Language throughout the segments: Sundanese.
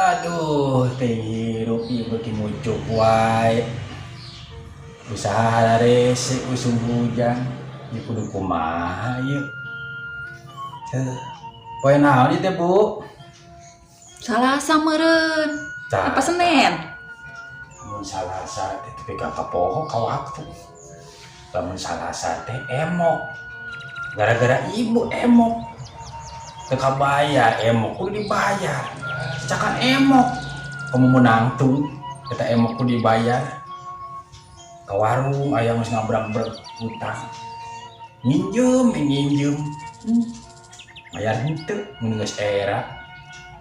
Aduh, teh hirup ieu beuki mucuk wae. Usaha hararese usum hujan, ieu kudu kumaha ieu? Heuh. Poe naon ieu teh, Bu? Salasa meureun. Tah. Apa Senin? Mun Salasa teh tepi ka kapoho ka waktu. Lamun Salasa teh emok. Gara-gara ibu emok. Teu kabayar, emok kudu dibayar. Cakan emok. Kamu menangtung, eta emok kudu dibayar. Ka warung aya geus ngabrak-brek utang. Nginjem, nginjem. Bayar henteu mun geus era.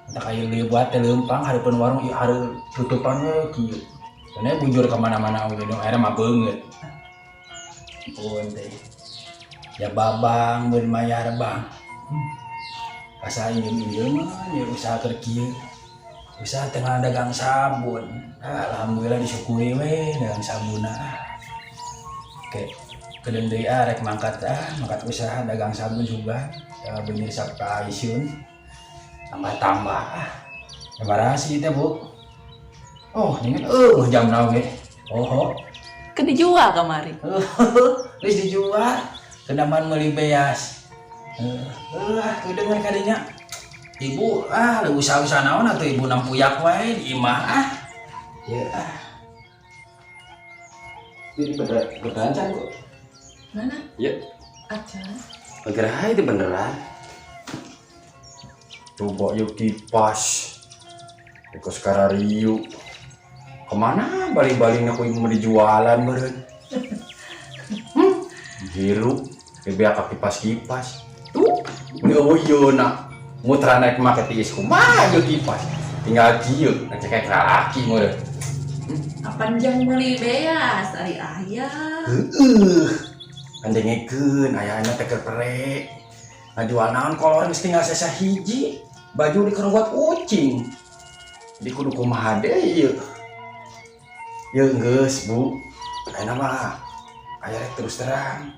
Entak aya leubat teh leumpang hareupeun warung ieu hareup tutupan we kieu. Soalnya bujur ka mana-mana oge dong era mah beungeut. Ampun teh. Ya babang beun mayar bang. Asa injem-injem mah usaha keur kieu. Usaha tengah dagang sabun. Ah, alhamdulillah disyukuri we dagang sabunna. Oke, kedeung deui ah rek mangkat ah, mangkat usaha dagang sabun juga. Ya beunir sap ka Aisyun. Tambah-tambah ah. Sabaraha sih teh, Bu? Oh, ini jamna oge. Oh, Kan dijual kamari. Geus dijual. Kedaman meuli beas. Heeh, kedengar kadinya. Ibu ah leuwih usaha-usaha naon atuh ibu nampuyak wae di imah ah. Ya ah. Ini beneran can, Bu? Mana? Iya. Acan. Bergerak itu beneran. Coba yuk kipas. Eko sekarang. Kemana baling-baling aku ibu mau dijualan meureun. Hirup, bebek ka kipas-kipas. Tuh, ini eueuh ieu na. Mutra naik make tiis kumaha ieu kipas. Tinggal kieu, na cekek lalaki meureun. Apan jang meuli beas ari ayah. Heeh. Kan dengekeun ayahna teh keur pere. Ngajual naon kolor geus tinggal sesa hiji. Baju dikerogot ucing. Jadi kudu kumaha deui ieu. Ieu geus, Bu. Ayeuna mah aya rek terus terang.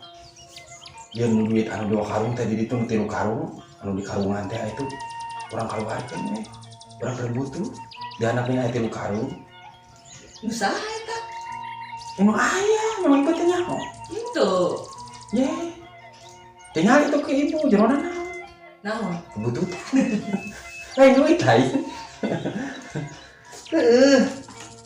Ieu nu duit anu 2 karung teh di ditu nu 3 karung, anu di karungan teh itu urang kaluarkeun we. Urang keur butuh. Di handapna aya 3 karung. Nu saha eta? Nu aya, memang ieu teh nyaho. Itu. Ye. Tinggal itu ke ibu jerona naon? Naon? Kebutuhan. Lain duit lain. Heeh.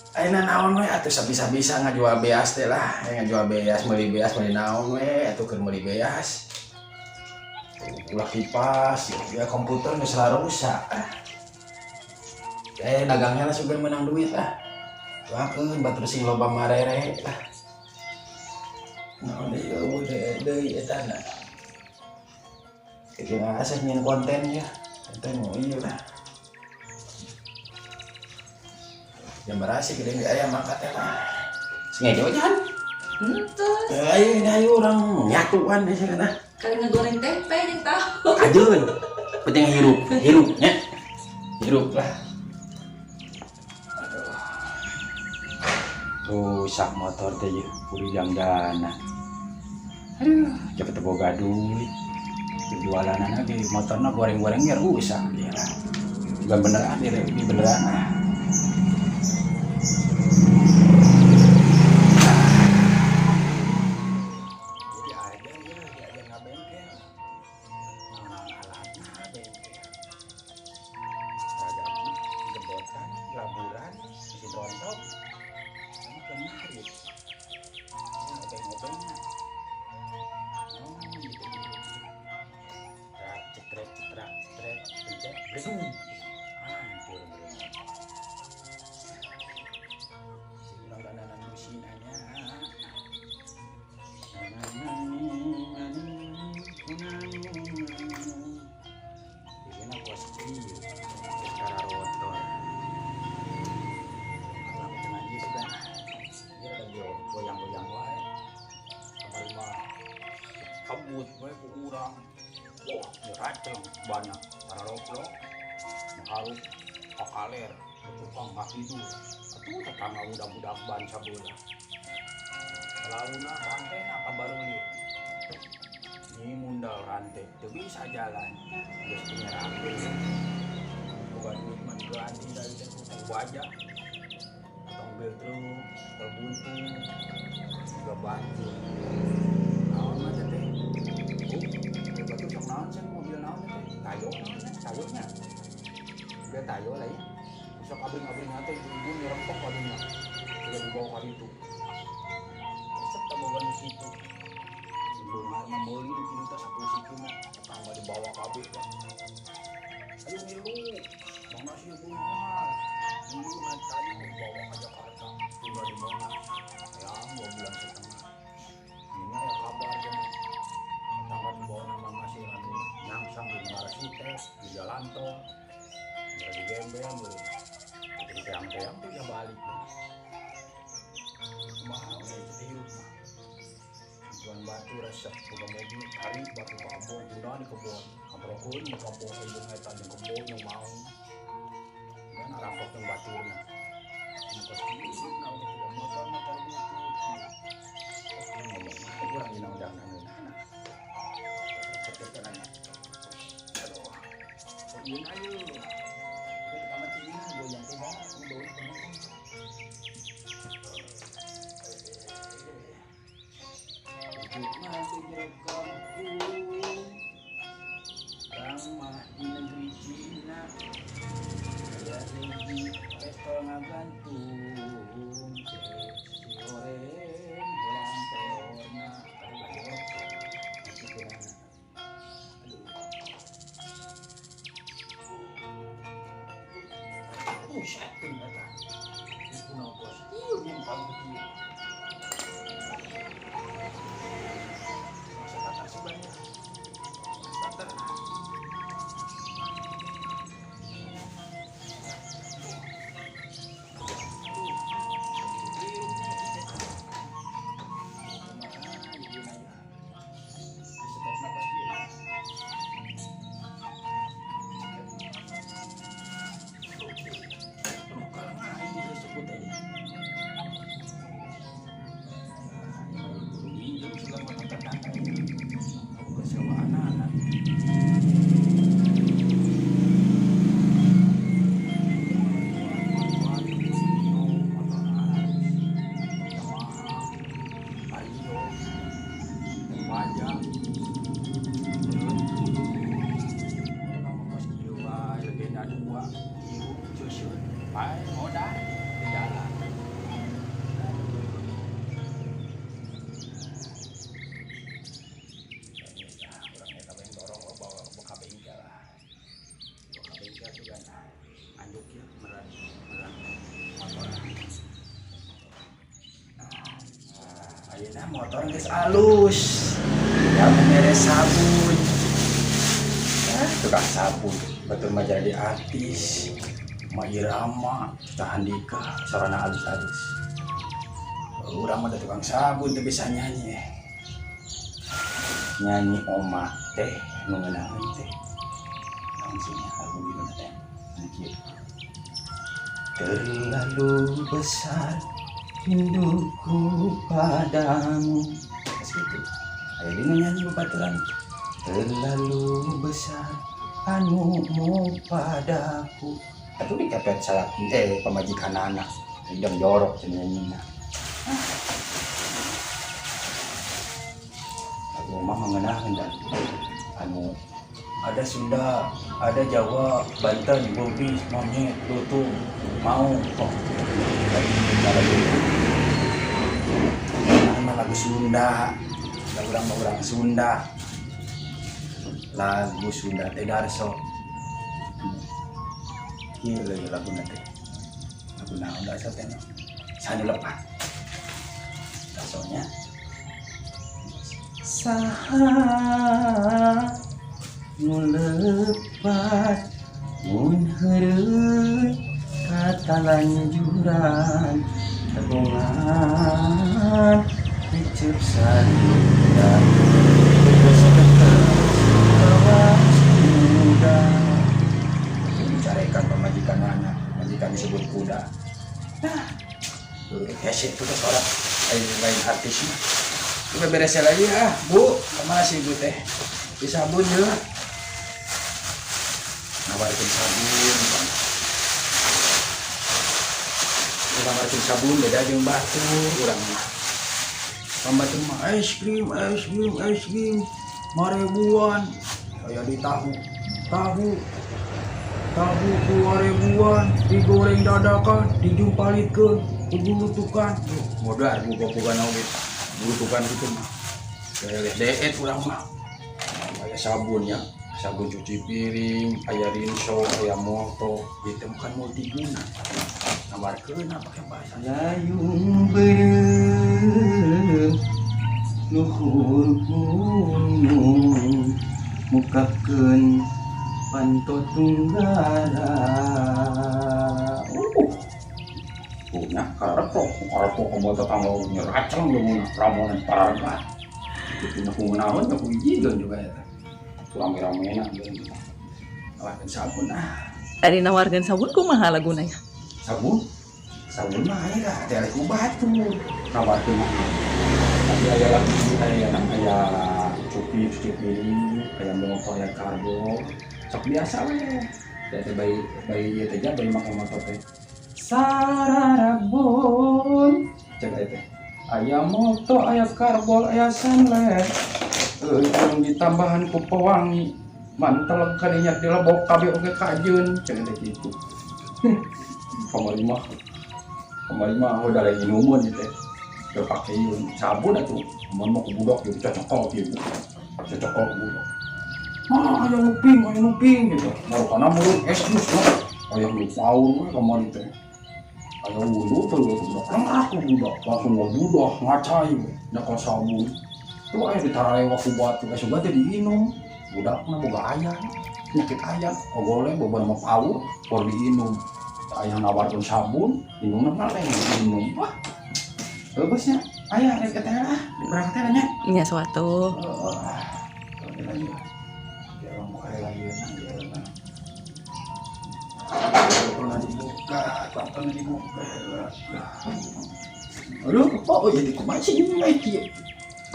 Ayeuna naon we atuh sabisa-bisa ngajual beas teh lah. Aya ngajual beas, meuli beas, meuli naon we atuh keur meuli beas. Ulah kipas, ya komputer geus rusak. Dagangnya lah sugan menang duit lah. Doakeun batur sing loba marere lah. Naon deui eueuh deui deui eta na. Jadi asa nyin konten ya. Konten mau ieu lah. Jam berasi gede nggak aya mangkat teh lah. Sengaja aja kan? Henteu. Ayo, ayo orang nyatuan deh sana. Kali ngegoreng tempe yang tahu. Kajeun. Penting hirup, hirup nya. Hirup lah. Aduh. Rusak motor teh ieu, kudu jam dana. Aduh, cepet teu boga duit. Jualan lagi motorna goreng-goreng ya rusak dia lah. Bukan beneran dia, ini beneran ah. Jadi aja ya, dia aja nggak bengkel. Nang alatna bengkel. Ragam jebotan, laburan, mesin rontok. Sama kemarin. Ya, obeng-obengnya. Oh, gitu, gitu. Cetrek, cetrek, cetrek, pencet, gedung. Hancur, bro. Si urang dandanan musinanya. Direbut we ku urang. Wah, diraceng bana pararoplok. Harus kakaler, ke tukang kaki itu. Atuh tetangga budak-budak ban sabelah. Selauna rantena kabarulit. Ini mundal rantai, teu bisa jalan. Geus penyerakeun. Boga duit mah diganti dari teh ku baja. Atau mobil truk, mobil buntung, juga bantu. Naon mah teh teh? Oh, batu sok naon sih mobil naon teh? Tayo naon nya? Tayo nya. Dia tayo lah ya. Sok abring-abring teh ibu-ibu nyerempok adunya. Sudah dibawa ka ditu. Resep teh boga nu kitu. Beunghar mah meuli nu kitu teh sapu siku mah tetangga dibawa kabeh teh. Ayo ngilu, mana sih beunghar? Ngilu naik tayo bawa ke Jakarta, tinggal di Monas. Ya, 2,5 bulan. Ini ya kabar cenah. Tetangga dibawa nama masih anu nyangsang di Menara Sute, di jalan tol. Udah digembel lu. Jadi teang-teang tuh ya balik. Kumaha we teh hirup mah. Tuan batu resep boga mobil cari batu ka kebon guna di kebon kabrokeun di kebon jeung eta jeung kebon yang mau dan arampok jeung baturna nu kos kieu hidupna oge tidak motor mah tarbutut ngomong mah urang dina undangan ngeunahna cepet nanya aduh kok ieu ayo pertama tinggi goyang teh banget bau teman. Masih jero kampung, ramah di negeri Cina, aya lagi pistol ngagantung, seksi goreng, ulang telurna, aduh, masih kurang. Aduh. Buset, eta. Ieu bos, ieu bintang kieu. Starter sebenarnya. Starter. Ayeuna motor geus alus. Ya mere sabun. Ah, tukang sabun, batur mah jadi artis. Ma Irama, Cita Handika, sarana alus-alus. Urang mah tukang sabun teu bisa nyanyi. Nyanyi oma teh nu ngeunaheun teh. Naon sih nya album ieu teh? Anu kieu. Terlalu besar rinduku padamu. Terus gitu. Ayo dina nyanyi babaturan. Terlalu besar anumu padaku. Atuh dikepet salaki pamajikan anak. Hidung jorok cenah nyanyina. Lagu mah mengenakeun dan anu ada Sunda, ada Jawa, Banten, Bugis, monyet, lutung, mau, oh, lagu nama lagu Sunda, lagu orang orang Sunda, lagu Sunda teh Darso. Ieu leuh lagu teh. Lagu naon Darso teh? Sanu lepat. Darsonya saha nu lepat mun heureuy katalanjuran tabungan dicep salira. Coba beres lagi ah, Bu. Kemana sih Ibu teh? Di sabun ya. Nawarkeun sabun. Bang. Nawarkeun sabun beda jeung batur urang mah. Pambatur mah es krim, es krim, es krim. Maribuan. Kayak di tahu. Tahu. Tahu ku ribuan, digoreng dadakan, dijumpalitkeun, kugulutukan. Modar buka-buka oge. Bulutukan gitu mah. Kayak deet urang mah. Aya sabun ya, sabun cuci piring, aya Rinso, aya Molto, itu kan multiguna. Nawarkeun pakai bahasa. Layung beureum luhur gunung mukakeun panto tunggala. Punya karepok, karepok kamu tetangga nyeraceng lu ramonan paragat. Itu punya kunaon ya kujigeun juga ya. Rame-ramena gitu. Nawarkeun sabun ah. Ari nawarkeun sabun kumaha laguna ya? Sabun? Sabun mah aya dah, teh ku batur. Nawarkeun mah. Tapi aya lagi aya aya cuci cuci piring, aya motor, aya karbo. Sok biasa we. Teh teh bayi bayi ieu teh bayi make motor teh. Sararabon cek aya teh. Aya moto, aya karbol, aya senlet. Jeung ditambahan ku pewangi. Mantel kadinya dilebok kabeh oge kajeun cek teh kitu. Kamari mah. Kamari mah udah lagi minuman gitu teh. Udah pakai sabun atuh. Mun mah ku budak gitu cocokol gitu. Cocokol ku budak. Ah, aya nu pink, aya nu pink gitu. Marukana meureun es jus mah. Aya nu paur we kamari teh. Aya wundu tuh gitu budak. Rengrak ku budak, langsung ngabudah ngacai we nyekol sabun. Tuh aya ditararewa ku batu, asup teh diinum. Budakna boga ayam, penyakit ayam, ogole boba mah paur, por diinum. Aya nawarkeun sabun, inumna maleng diinum. Wah. Bagusnya, aya rek teh ah, berangkat teh nya. Nya suatu. Heeh. Lagi. Ya buka lagi ya. Pernah dibuka, pernah dibuka. Aduh, oh jadi kumaha sih ini kieu.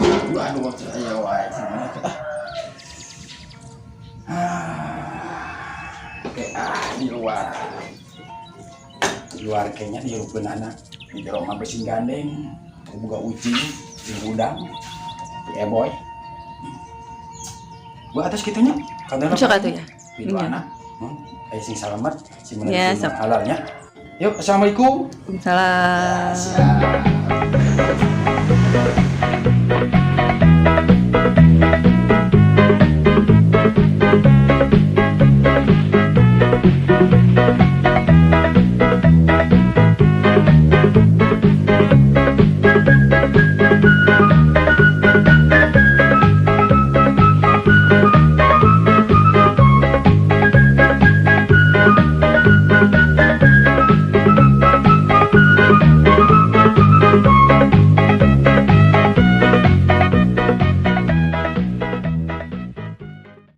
Aduh, waktu saya wae sama kita. Ah, oke, ah di luar. Di luar kayaknya di anak. Di jero mah besi gandeng, boga ucing, di gudang, di eboy. Gua atas kitunya. Kadang Sok atuh ya. Itu Iya. anak. Ayo sing salamet, sing Ya, menerima sok. halalnya. Yuk, assalamualaikum. Waalaikumsalam. Siap.